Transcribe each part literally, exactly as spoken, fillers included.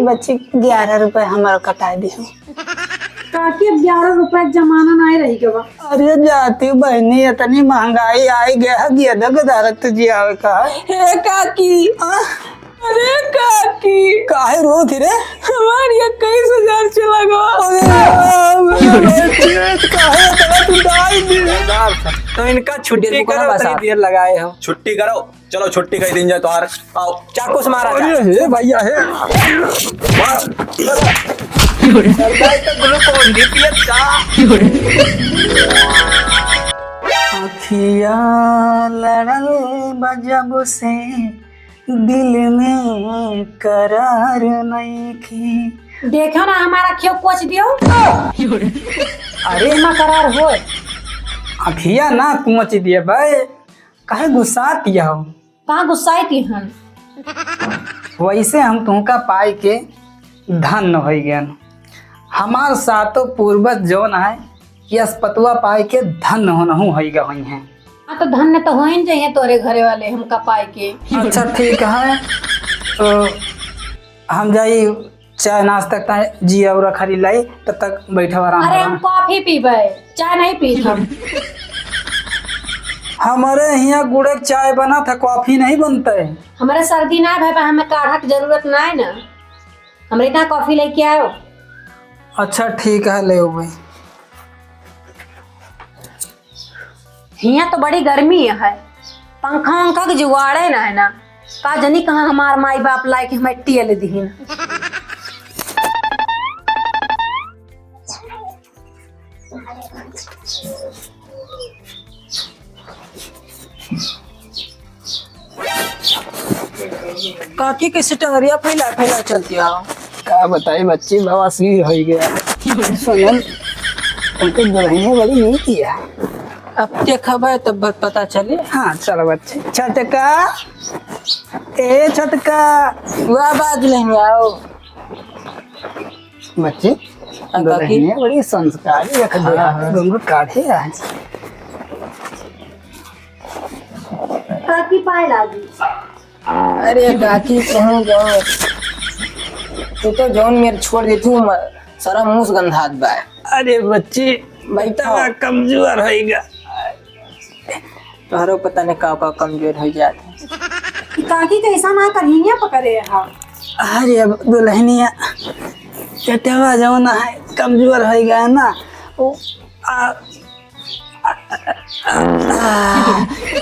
बच्ची, ग्यारह रुपए हमारा कटाए दिहो। काकी, अब ग्यारह रुपए के जमाना नाहीं रहि गवा। अरे जाती बहिनी, इतनी महंगाई आई गया है, गेदा गदारत तुझे आवे का है। हे काकी। आ? अरे काकी। काहे रोत ही रे? हमार इक्कीस हजार चला गवा। अरे राम, काहे इतना तू डाल दी? तो इनका छुट्टी करो, इतनी देर लगाए हो। छुट्टी करो। चलो, छुट्टी कइ दिन जाए तोहार। आओ, चाकू से मारा जाए। अरे हे भैया, हे। मार। सरदार तो ग्लूकोन डी पियत का। अखिया लड़ल बा जब से, दिल में करार नइखे। देखो ना, हमार अखिया कोच दियो। अरे, एमा करार होए। अखिया ना कोच दिए भाई। काहे गुस्सात यहो? का गुस्साइत ही हम? वैसे हम तुमका पाई के धन्य होइ गयन। हमार सातों पूर्वज जौन है, यस पतवा पाई के धन्य होनहु होइ गए हैं। हाँ, तो धन्य तो होइन जइहें तोरे घरे वाले हमका पाई के। अच्छा, ठीक है, तो हम जाई चाय नाश्ता का जी और खरी लाई, तब तक बैठो आराम अरे, आराम। हम कॉफी पीबे, चाय नहीं पीत हम। हमारे हियाँ गुड़े के चाय बना था, कॉफी नहीं बनता है। हमारे सर्दी ना भय बा, हमें काढ़ा के जरूरत ना है ना, हमरे इतना कॉफी लेके आओ। अच्छा, ठीक है, ले आओ भाई। हियाँ तो बड़ी गर्मी है, पंखा वंखा के जुगाड़े ना है ना। का जनी कहाँ हमार माई बाप लाए के हमें टियल दिहिन। काकी कैसे टंगरिया फैला फैला चलती हो? का बताई बच्ची, बवासीर होइ गया। सुनल, उनके दुल्हनिया बड़ी नीक है। अब देखबे तब ब-, पता चली। हाँ, चलो बच्ची। छोटका, ए छोटका। वाह, बाज नहीं आओ। बच्ची, हाँ, काकी। दुल्हनिया बड़ी संस्कारी रख दे। हाँ, हाँ। घुंघरू काढ़े आज। काकी पाए लागी। अरे काकी, कहूँ जाओ, तू तो जौन मेर छोड़ देती हूँ, म-, सारा मुंह से गंधात बा। अरे बच्ची, बैठा। इतना कमजोर होइगा। तोहरो पता नहीं का, का कमजोर हो जात है। काकी कैसा ना कन्हैया पकड़े हा। अरे अब दुल्हनिया पेटवा जौन है कमजोर होइगा ना, वो आ, आ,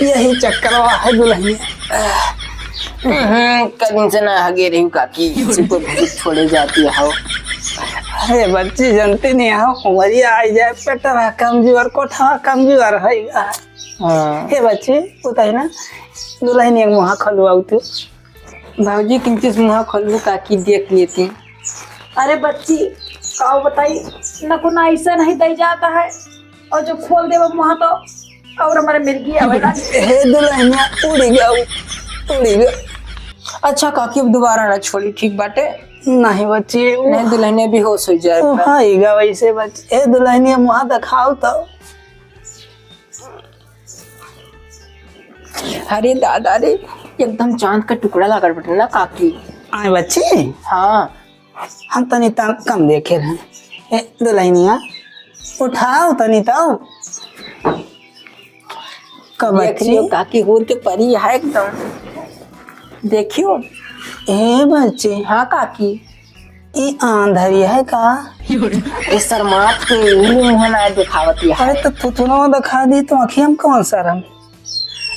यही चक्करवा है दुल्हनिया। हम्म, कल दिन से ना हगे रही काकी, इसी को भूत छोड़े जाती हो। अरे बच्ची, जानते नहीं हो, उमरिया आई जाए, पेटवा कमजोर, कोठवा कमजोर है। हाँ। हे बच्ची, बताई ना, दुल्हनिया के मुँह खोलवाऊ तू। भौजी, किंचिस मुँह खोलबू काकी, देख लेती। अरे बच्ची, का बताई, न को ना ऐसा नहीं दे जाता है, और जो खोल देबो मुँह तो और हमारे मिर्गी आवेला। हे दुल्हनिया, उड़ी गऊ, उड़ी गऊ। अच्छा काकी, अब दोबारा ना छोड़ी, ठीक बाटे? नहीं बच्ची, वो नहीं, दुल्हनिया बेहोश हो जाए। वो आएगा वैसे बच्ची। हे दुल्हनिया, मुँह दिखाओ तो। अरे दादा रे, एकदम चांद का टुकड़ा लागल बटे ना काकी। आए बच्ची? हाँ। हम तनी तम कम देखे रहे। ए, दुल्हनिया, उठाओ तनी तब। का देख बच्ची? लियो काकी, हूर के परी है एकदम। देखियो। ए बच्ची। हाँ काकी। ई आंधरी है का? ये शर्मात के, ये मुंह ना दिखावत है। अरे तो थुथुनवा दिखा दी तो आँखिया में कौन शर्म?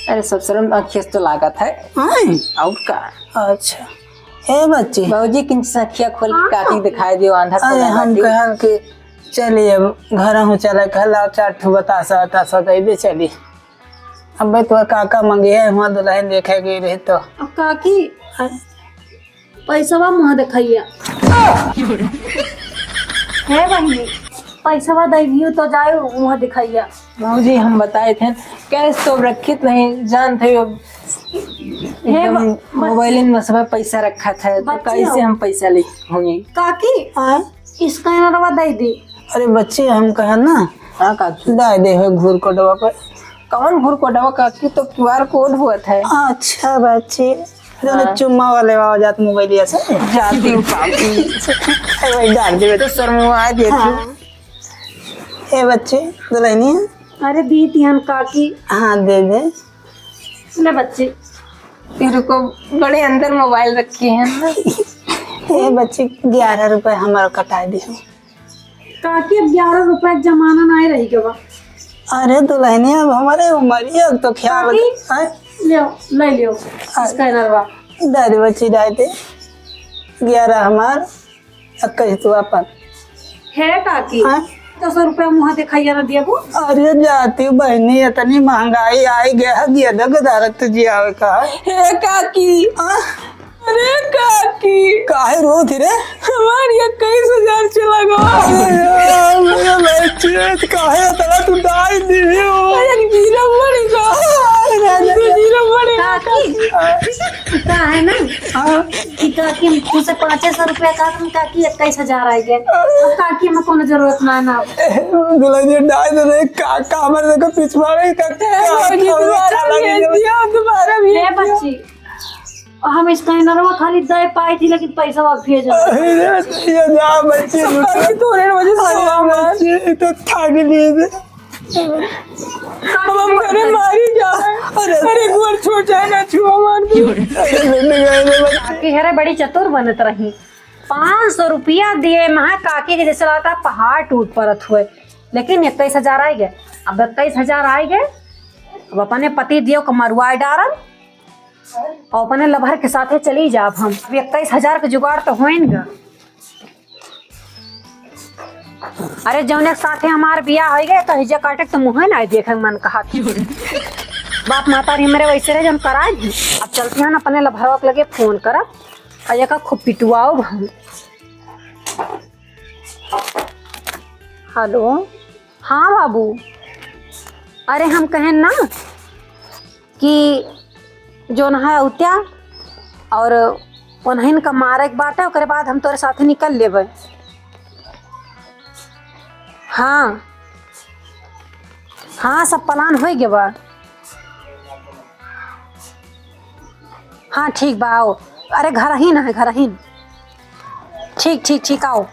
अरे सब शर्म आँखिया से तो लागत है। आए? और का? अच्छा। हे बच्ची। बाबूजी, किन सखिया खोल के काकी दिखाई दियो, आंधा अरे सोना हम बाटी। कहन कि चलिए अब घर हूँ चला, कहला चार ठो बतासा, बतासा दे दे चली। अब तो काका मंगे है, वहाँ दुल्हन देखे गई रहे तो। अब काकी, हाँ? पैसवा मुँह देखैया। हे बहिनी, पैसवा दे दियो तो जाए मुँह देखैया। बाबूजी, हम बताए थे, कैश तो रखित नहीं, जानते हो, हे एकदम ब-, मोबाइल में सब पैसा रखा था, तो बच्ची कैसे हो। हम पैसा ले होंगे? काकी, हाँ? स्कैनरवा दे दी। अरे बच्ची, हम कहे ना, हाँ काकी। दे दे है घूर कोडवा पर। कौन घूर कोडवा काकी? तो क्यूआर कोड हुआ था। अच्छा बच्ची, जो हाँ। चुम्मा वाले बाबा जात मोबाइलिया से। जाती हूँ काकी। ए भाई, डाल दे बेटा, शर्मा देती हूँ। हाँ। ए बच्ची, दुल्हनिया। अरे दी दिहन काकी। हाँ, दे दे। ले बच्ची। तेरे को बड़े अंदर मोबाइल रखे हैं ना। ए बच्ची, ग्यारह रुपए हमारा कटाए दे। काकी, अब ग्यारह रुपए के जमाना नाहीं रही गवा। अरे दुल्हनिया, अब हमारे उमरिया तो ख्याल काकी, हैं? ले, ले लियो। हाँ। स्कैनरवा। डाल दे बच्ची, डाल दे। ग्यारह हमार, इक्कीस तू अपन। हे काकी, हाँ? दस रुपया मुँह देखाइया ना दिया वो। अरे जाती बहनी, इतनी महंगाई आई गया है, ये दग दारत तुझे आवे का। हे काकी। हाँ? अरे काकी। काहे रो थी रे? हमार इक्कीस हजार चला गवा। अरे यार, मेरे बच्चे, काहे इतना तू डाल दी हो? अरे जीरो पड़ेगा। अरे, अरे, अरे। जीरो पड़ेगा काकी। हाँ। का है ना? हाँ। कि काकी, हम तुझसे पाँचे सौ रुपया कहा, तुम काकी इक्कीस हजार आइ गए। अब काकी, हमें कोनो जरूरत ना, ना। दुल्हनिया डाल दे रे, का, का हमारे को पिछवाड़े का, का, का, दोबारा भेज दिया, दोबारा भेज दिया। बच्ची, हम स्कैनरवा खाली दे पाई थी, लेकिन पैसा भेज। अरे, ये जा बच्ची, काकी, तोरे वजह से अरे, हमार बच्ची, तो थक ली। हम, हम घरे मारी जा। अरे। अरे, एक बार छोड़ जाए ना, छुआ मार दे। अरे, काकी हरे बड़ी चतुर बनत रही। पाँच सौ रुपया दिए महा काकी के जैसे लगता पहाड़ टूट पड़त हुए, लेकिन इक्कीस हजार आइ गए। अब इक्कीस हजार आइ गए, अब अपने पति दियो को मरुआ डारम और अपने लभर के साथे चली जाब हम। अब इक्कीस हजार के जुगाड़ तो होइन गा। अरे जौने के साथे हमार बियाह होइ गए, तो हिजा काटे के तो मुँहे नाहीं देखे के मन कहत। बाप महतारी हमरे वैसे रहे, जौन कराए दी। अब चलती हन अपने लभरवा के लगे फोन करब, और एका खूब पिटुआउब हम। हेलो, हाँ बाबू, अरे हम कहेन ना, कि जौन है उत्या और उन्हन का मारे के बाटे, ओकरे बाद हम तोरे साथे निकल लेबे। हाँ, हाँ, सब plan होइ गए बा। हाँ, ठीक बा, आओ। अरे, घरहिन है, घरहिन। ठीक, ठीक, ठीक, आओ।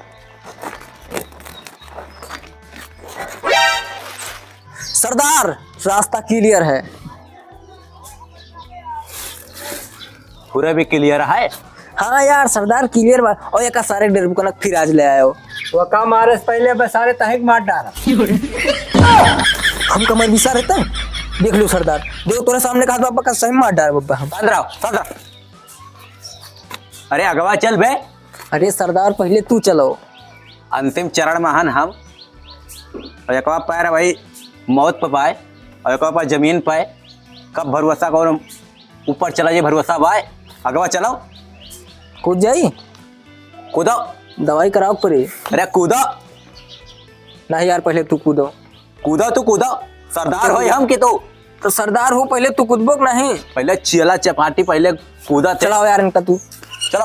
सरदार, रास्ता clear है। पूरा भी clear है? हाँ यार सरदार, clear बा। और एका सारे डेरपुकना फिर आज ले आयो। वो का मारे से पहले बस सारे तहेक मार डारा। हम कमर बिसा रहते हैं? देख लो सरदार, देखो तोरे सामने कहा बाबा का सही मार डारा बाबा हम। बंद रहो, बंद रहो। अरे अगवा चल बे। अरे सरदार, पहले तू चलो। अंतिम चरण में हन हम। और एक बार पैर भाई मौत पे पाए, और एक बार जमीन पाए, कब भरोसा करो ऊपर चला जाए, भरोसा बाय। अगवा चलो। कूद जाई? कूदो। दवाई कराओ परी। अरे कूदो। नहीं यार, पहले तू कूदो। कूदो, तू कूदो। सरदार होई हम कि तू? तो सरदार हो, पहले तू कूदबो कि नहीं? पहले चियला चपाटी, पहले कूदा ते। चलाओ यार इनका तू। चलो।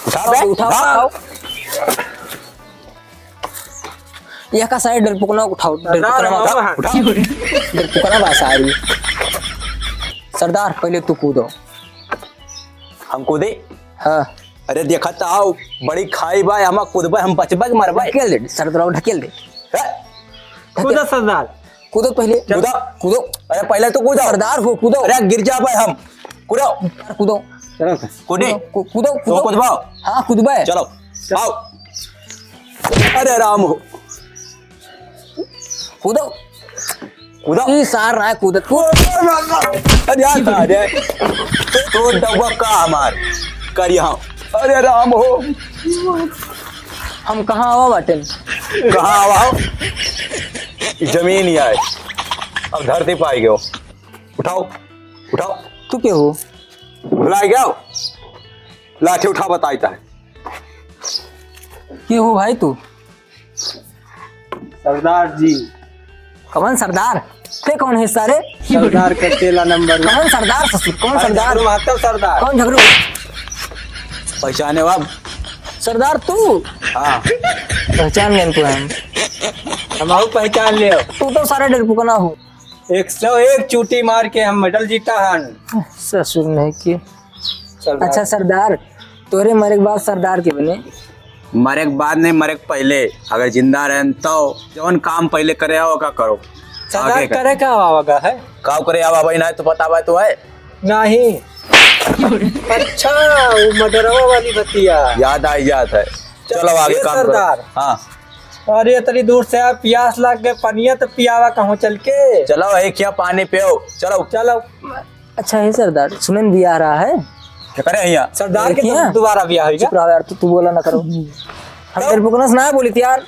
उठा बे, उठाओ, उठा। उठाओ। यह का सारे डरपुकना उठाओ, सरदार, डरपुकना उठाओ। उठाओ। डरपुकना बा सारी। सरदार, पहले तू कूदो। हम कूदे? हाँ। अरे देखा तो आओ, बड़ी खाई बा, हम कूदबे, हम बचबे कि मरबे? ढकेल दे, सरदार, ढकेल दे। हैं? कूदो सरदार। कूदो पहले। चल। कूदो। कूदो। अरे पहले तो कूदो। सरदार हो, कूदो। अरे गिर जाबे हम। कूदो। कूदो। चलो। कूदे। कू-, कूदो, तो कूदो। कूदबा। हाँ, कूदबे। चलो। आओ। अरे राम हो। कूदो। कूदो। ई सार ना कूदत। कूद। अरे यार, अरे। तो, तो डब्बा का हमार। कर यहाँ। अरे राम हो। हम कहाँ आवा बाटेन? कहाँ आवा हो? जमीन ही आए। अब धरती पाई गयो। उठाओ, उठाओ। तू के हो? भुला गया हो? लाठी उठा बताई ता है। के हो भाई तू? सरदार जी। कौन सरदार? ते कौन है सारे? सरदार का चेला नंबर वन। कौन सरदार ससुर? कौन अरे सरदार? झगड़ू महतो सरदार। कौन झगड़ू? पहचाने हो आप? सरदार तू? हाँ। पहचान गए तू हम। हम आओ पहचान ले। तू तो सारे डरपुकना हो। एक सौ एक चूटी मार के हम medal जीता हन। ससुर नहीं के। सरदार। अच्छा सरदार, तोरे मरे के बाद सरदार के बने? मरे के बाद नहीं, मरे के पहले। अगर जिंदा रहेन तो जौन काम पहले करे आओ का करो। सरदार आगे का। करे का आवा है? का करे आवा भाई, ना तो पता बा तो है। नहीं। अच्छा, वो मर्डरवा वाली बतिया। याद आई जात है। चलो आगे ए काम करो। सरदार। हाँ। अरे इतनी दूर से आए, प्यास लाग गए, पनिया तो पियावा कहूँ चल के। चलो एक खिया पानी पियो, चलो। चलो। अच्छा है सरदार, सुनन बियाह रहा है। क्या करे हिया? सरदार के देखिए। तो दोबारा बियाह होइगा। चुप रहो यार, तू, तू बोला ना करो। हम तो? तेरे बुकनस ना बोली थी यार।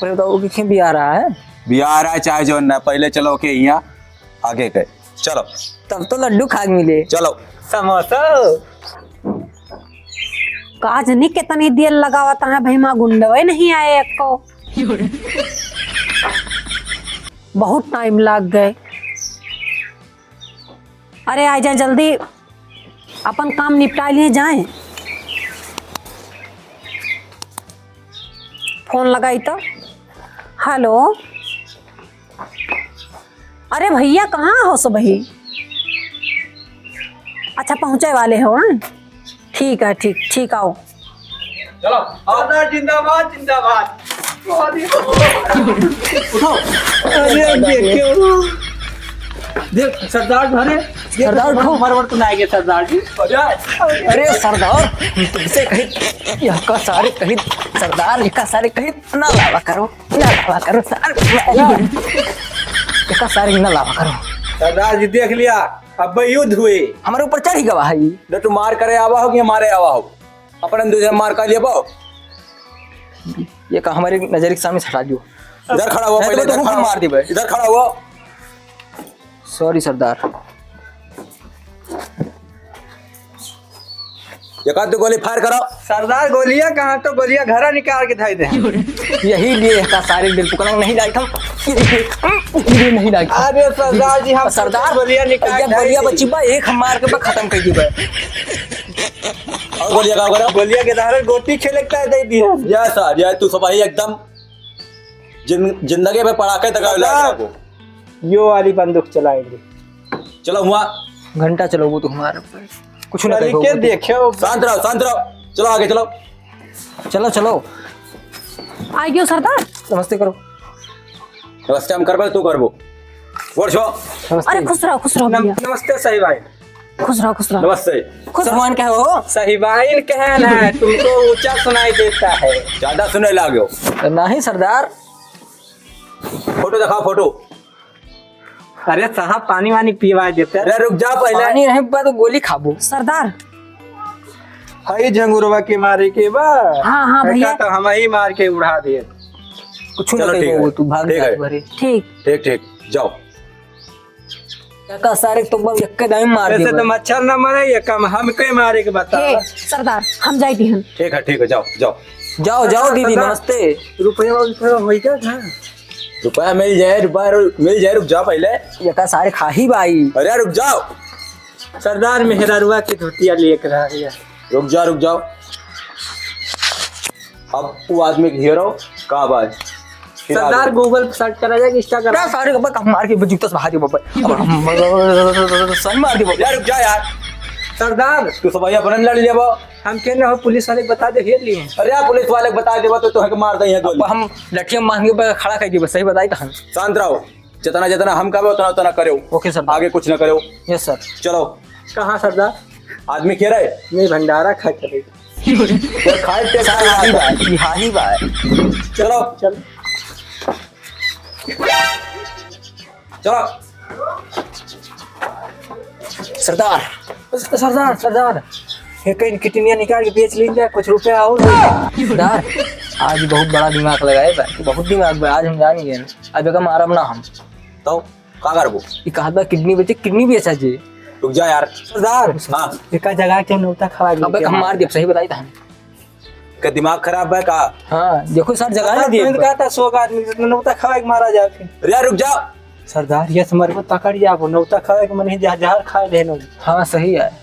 पहले बताओ कि क्यों बियाह रहा है? बियाह रहा है चाहे जो ना, पहले चलो के हिया आगे के। चलो। तब तो लड्डू खा के मिले। चलो। समोसा। का जनी कितनी देर लगावत है भाई, माँ गुंडवे नहीं आए एको। बहुत time लाग गए। अरे आ जाए जल्दी, अपन काम निपटा लिए जाए। फोन लगाई तो। हेलो। अरे भैया, कहाँ हो सब ही? अच्छा, पहुँचे वाले हो, हाँ? ठीक है, ठीक, ठीक, आओ। चलो, सरदार जिंदाबाद, जिंदाबाद। उठो। अरे, देखियो। देख, सरदार घरे। देख, सरदार उठो। मरवर तो ना आएंगे, सरदार जी। अरे, सरदार, तुमसे कही, यह का सारे कही, सरदार, यह का सारे कही, ना लावा करो। ना लावा करो सर। एका सारे ना लावा करो। सरदार जी देख लिया, अब युद्ध हुए। हमारे ऊपर चढ़ गवा है। न तू मार करे आवा हो कि हमारे आवा हो, अपन दूसरे मार कर लिए पाओ। ये का हमारे नजर के सामने से हटा दियो। इधर खड़ा हुआ, नहीं पहले तो इधर तुमको खड़ा मार हुआ। दी भाई। इधर खड़ा हुआ। Sorry सरदार। एक आध गोली fire करो। सरदार, गोलियां कहाँ, तो गोलियां घरा निकाल के धाई दे। यही लिए का सारे दिल पुकड़ा नहीं लाइट हम। ये नहीं लाइट। अरे सरदार जी, हम सरदार, गोलियां निकाल ये के गोलियां धाई बची बा, एक हम मार के बा खत्म कर दी बा। और गोलियां का करो? गोलियां के धारे गोटी खेले के दे दी है। या सर, या तू सपाही एकदम जिन-, जिंदगी में पड़ाके दगावे लाग सरदार, गया वो। यो वाली बंदूक चलाएंगे। चलो हुआ। घंटा चलो, वो तो हमारे ऊपर। कुछ ना अरे कहो, के वो तो देखे हो? शांत रहो, शांत रहो। चलो आगे चलो। चलो, चलो। आ गयो सरदार। नमस्ते करो। नमस्ते हम करबे, तू करबो। बोल छो। नमस्ते। अरे खुश रहो, खुश रहो नम-, भैया। नमस्ते सही भाई। खुश रहो, खुश रहो। नमस्ते। खुश रहो। सरमान कहे हो? सही भाई कहे ना, तुमको ऊंचा सुनाई देता है। ज्यादा सुने लागो। नहीं सरदार। फोटो दिखाओ, फोटो। अरे साहब, पानी वानी पिवा देते। अरे रुक जा पहले। पानी नहीं बा तो गोली खाबो। सरदार। हई झंगुरवा के मारे के बा। हाँ, हाँ, भैया। एका तो हम ही मार के उड़ा दे। कुछ ना चलो, ठीक कहिबो, है। तू भाग ठीक जा है। तू घरे। ठीक। ठीक, ठीक, जाओ। एका सारे तो बम एक दाई मार वैसे दे तो बा। मच्छर ना मरे, ये काम हमके मारे के बता। हे, सरदार, हम जाई दिहन। ठीक है, ठीक है, जाओ, जाओ। जाओ, जाओ दीदी, सरदार, नमस्ते। रुपया, रुपया होई का? रुपया मिल जाए, रुपया रु-, मिल जाए, रुक जाओ पहले। ये का सारे खाही भाई। अरे रुक जाओ। सरदार मेहरारुआ की धोतिया लेके रहा है। रुक जाओ, रुक जाओ। अब वो आदमी के घेरो, का बात? फिर सरदार आगे। Google पे search करा जाए कि Instagram। क्या सारे का बाप मार के जूता से बाहर ही बाप। अब हम सन मार दे बाप। यार रुक जा यार। सरदार। तू सब भाई अपने लड़ लेबो। हम के ना हो, पुलिस वाले के बता दे, घेर लियो। अरे यार, पुलिस वाले के बता देबो तो तोहे के मार दे यहाँ अब गोली। हम लठिया मांगे पे खड़ा कर दी बस, सही बताई तो हम। शांत रहो, जितना जितना हम कहबे उतना उतना करो। OK सर। आगे कुछ ना करो। Yes sir। चलो। कहाँ सरदार? आदमी के रहे? नहीं, भंडारा खा के रहे। तो खाए पे सारा हाही बा, ई हाही बा। चलो। चलो। चलो। सरदार। सरदार, सरदार, ये कहीं किडनियाँ निकाल के बेच लीन जाए, कुछ रुपया और हो जाए। सरदार, आज बहुत बड़ा दिमाग लगाए बा, बहुत दिमाग बा, आज हम जान गए। अब एका मारब ना हम। तो का करबो? ई कहत बा किडनी बेचे, किडनी बेचा जे। रुक जा यार। सरदार, हाँ। एका जगह के नौता खवा दे। अबे हम मार देब, सही बताई तहन। का दिमाग खराब है का? हाँ, देखो सर, जगह ना सरदार, दिए तुम बा। कहता सौ का आदमी जितना नौता खवाए के मारा जाए फिर। अरे यार, रुक जाओ। सरदार, ये से मरबो तकड़ जाबो, नौता खवाए के मन ही जह-, जहर खाए देनो। हाँ, सही है।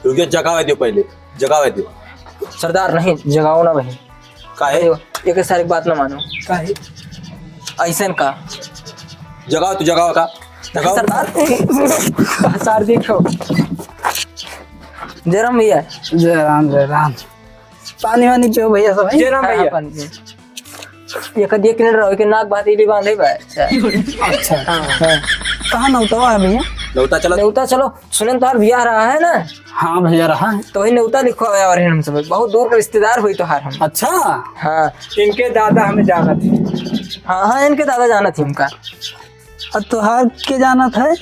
रुक जाओ, जगावे दियो पहले, जगावे दियो। सरदार, नहीं, जगाओ ना भाई। काहे? अरे, एक सारे की बात ना मानो। काहे? ऐसन का? जगाओ, तू जगाओ का? देखो। सरदार। सरदार देखो। जय राम भैया। जय राम, जय राम। पानी वानी पियो भैया सब, हैं? जय राम हाँ, भैया। पानी पियो। ये कद एक मिनट रहो, के नाक बात इली बांधे बा। अच्छा। अच्छा। हाँ। हाँ। कहाँ नौतवा है भैया? नौता चलो। नौता चलो, सुनन तोहार बियाह रहा है ना? हाँ भैया, रहा है। तो वही नौता लिखवावे और हम सब बहुत दूर के रिश्तेदार हुई तोहार हम। अच्छा। हाँ। इनके दादा हमें जानत ही। हाँ, हाँ, इनके दादा जानत ही हमका। अब तोहार के जानत है?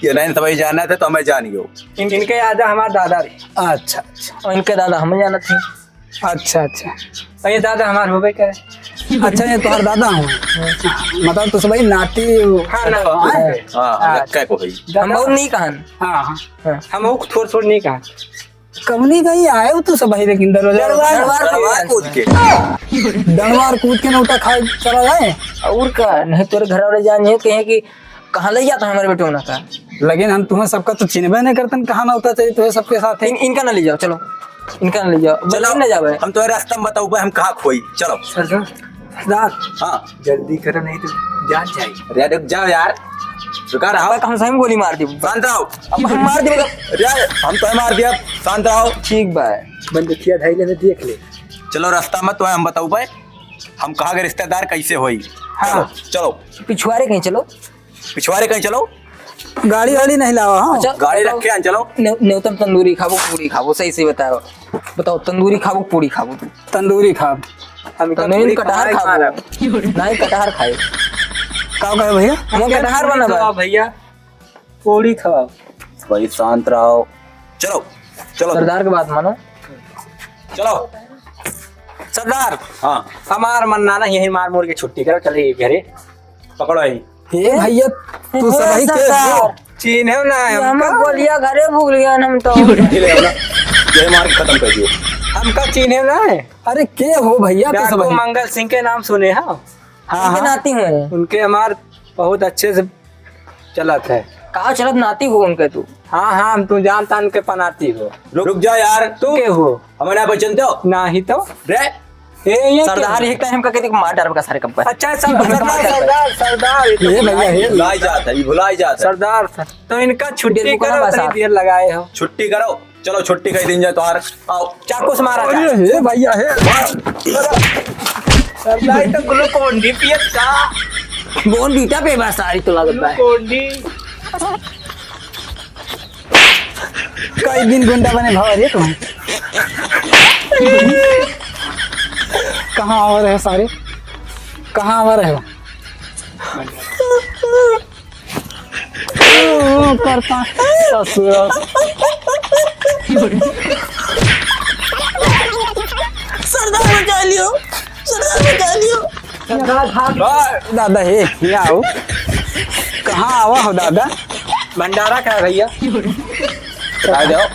ये नहीं, तबही जानत है तो हमें जानियो। इन-, इनके दादा हमार दादा रहे। अच्छा, अच्छा। और इनके दादा हमें जानत है। अच्छा, अच्छा। और ये दादा हमार होबे करे। अच्छा, ये तोहार दादा हो। मतलब तो सबही नाती। हाँ, नाती। हाँ, हाँ, हाँ। लक्का को है। हम बहुत नहीं कहन। हाँ, हाँ। हाँ। हम बहुत थोड़ थोड़ नहीं कहन। कमनी कहीं आए हो तू सबही, लेकिन दरवाजा दरबार, दरबार दरबार कूद के। दरबार कूद के नौता खाए चला जाए। और का, नहीं तोरे घर वाले जान ये कहें कि कहाँ ले जाता है हमारे बेटों ना का। लेकिन हम तुम्हें सबका तो चिन्हबे नहीं करतन, कहाँ नौता चाहिए तुम्हें सबके साथ है। इन-, इनका ना ले जाओ, चलो, इनका ना ले जाओ, चलो, बल्कि ना जावे। हम तो रास्ता में बताओ भाई, हम कहाँ खोई, चलो। सरदार, सरदार। हाँ। जल्दी करो, नहीं तो जान जाए। अरे रुक जाओ यार, रुका रहो। अब हम सही में गोली मार दी। शांत रहो। अब हम मार दी, मतलब। अरे हम तो मार दिया, शांत रहो। ठीक बा। बंदूकिया धइले में देख ले। चलो रास्ता में तो हम बताओ भाई, हम कहाँ के रिश्तेदार कैसे होई। हाँ। चलो, चलो। पिछुआरे कहीं चलो। पिछवारे कहीं चलो। गाड़ी वाड़ी नहीं लावा, हाँ। अच्छा, गाड़ी बताओ। रखे हैं, चलो। ने-, नेवतम तंदूरी खाबो, पूरी खाबो, सही से बताओ। बताओ, तंदूरी खाबो, पूरी खाबो तू? तंदूरी खाब। हम तंदूरी कटहर खाबो। नहीं, कटहर खाए। का कहे भैया? हम कटहर बना बा। भैया, पूरी खाओ। भाई शांत रहो। चलो, चलो। सरदार के बात मानो। चलो। सरदार। हाँ। हमार मन ना, ना, यही मार मोर के छुट्टी करो, चले घरे। पकड़ो यही। हे भैया, तू ए, सबही के सरदार। हो? चीन्हे ना है ये हमका। हम गोलिया घरे भूल गया हम तो। ये ले ना, ये मार के खत्म कर दियो। हमका चीन्हे ना है। अरे के हो भैया, तू डाकू सबही? मंगल सिंह के नाम सुने हो? हाँ, उनके हाँ। नाती हुए। उनके हमार बहुत अच्छे से चलत है। का चलत नाती हो उनके तू? हाँ, हाँ, हम तू जानता उनके पनाती हो। रुक जा यार। तू के हो? हमें ना पहचानते हो? ना ही तो। रे, ए, ये सरदार, क्या? एक टाइम का कहते मार डाल का सारे कंपनी। अच्छा, सर-, सरदार, सरदार, सरदार, ये तो ये भैया, भुलाई ये। भुलाई जात है, ये भुलाई जात है। सरदार, सर, तो इनका छुट्टी करो, इतनी देर लगाए हो। छुट्टी करो, चलो छुट्टी कई दिन जाए तोहार, आओ। चाकू से मारा जाए। अरे, हे भैया, हे। सरदार, तो Glucon-D पियत का? Bournvita पे बस सारी तो लागत बा। Glucon-D। कई दिन गुंडा बने भवा रे तुम। कहाँ आवा रहे सारे? कहाँ आवा रहे हो? ओ, करता ससुरा। सरदार बचा लियो, सरदार बचा लियो। सरदार भाग। आ, दादा हे, ये आओ। कहाँ आवा हो दादा? भंडारा का है भैया? आ जाओ।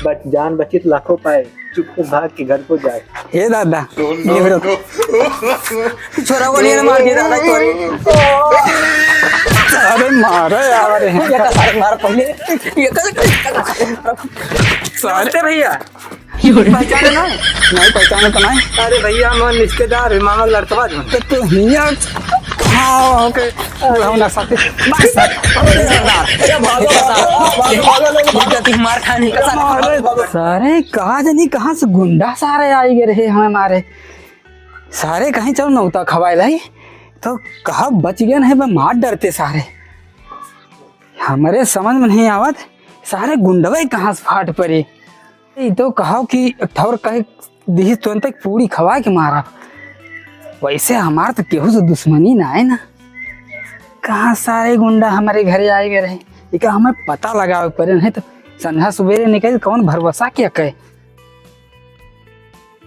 बच, जान बची तो लाखों पाए। चुप से भाग के घर को जाए। हे दादा, ये बेटा। छोरा को लेने मार दिया दादा, तोरे। अरे मारो यार। ये का सारे मार पहले। ये का सारे। नमस्ते भैया। पहचाने ना? नहीं पहचाने तो नहीं। अरे भैया, हमारे रिश्तेदार है, मामा का लड़कवा जो। तो तू हिया कहाँ हो के? तू हम ना साथे। बस। अरे सरदार। अरे भागो, भागो, भागो, भागो, भागो। ये गति मार खाने का साथ। अरे सारे कहाँ जानी कहाँ से गुंडा सारे आई गए रहे हमें मारे। सारे कहीं चलो नौता खवाए लाई, तो कहाँ बच गए नहीं बे, मार डरते सारे। हमारे समझ में नहीं आवत, सारे गुंडवे कहाँ से फाट पड़े। ई तो कहो कि एक ठौर कहे दिही तुरंत एक पूरी खवा के मारा। वैसे हमार तो केहू से दुश्मनी ना है ना। कहाँ सारे गुंडा हमारे घरे आए गए रहे, इका हमें पता लगावे पड़े, नहीं तो संझा सुबेरे निकल कौन भरोसा क्या कहे।